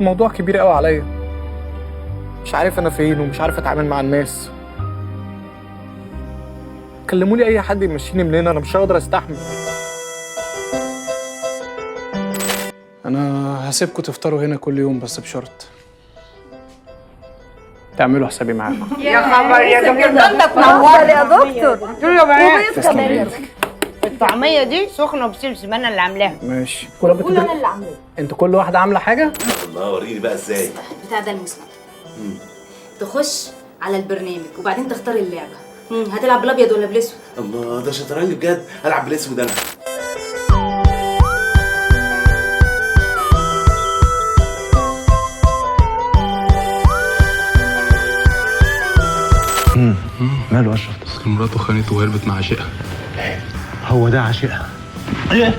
الموضوع كبير قوي عليا، مش عارف انا فين ومش عارف اتعامل مع الناس. كلمولي اي حد يمشيني من هنا، انا مش هقدر استحمل. انا هسيبكم تفطروا هنا كل يوم، بس بشرط تعملوا حسابي معاكم. يا خبر يا دكتور، ده انت تنور يا دكتور. يا بنات. وبيض كمان. الطعمية دي سخنة بسمسم، انا اللي عاملاها. ماشي. كل قول انا اللي عاملاه. انتوا كل واحدة عامله حاجة؟ الله، وريني بقى ازاي. بتاع ده المسمى. تخش على البرنامج وبعدين تختار اللعبة. هتلعب بالابيض ولا بالاسود؟ الله، ده شطرنج بجد. العب بالاسود انا. ماله اشرف؟ اصل مراته خانته وهربت مع عشيقها. هو ده عاشقها؟ ايه؟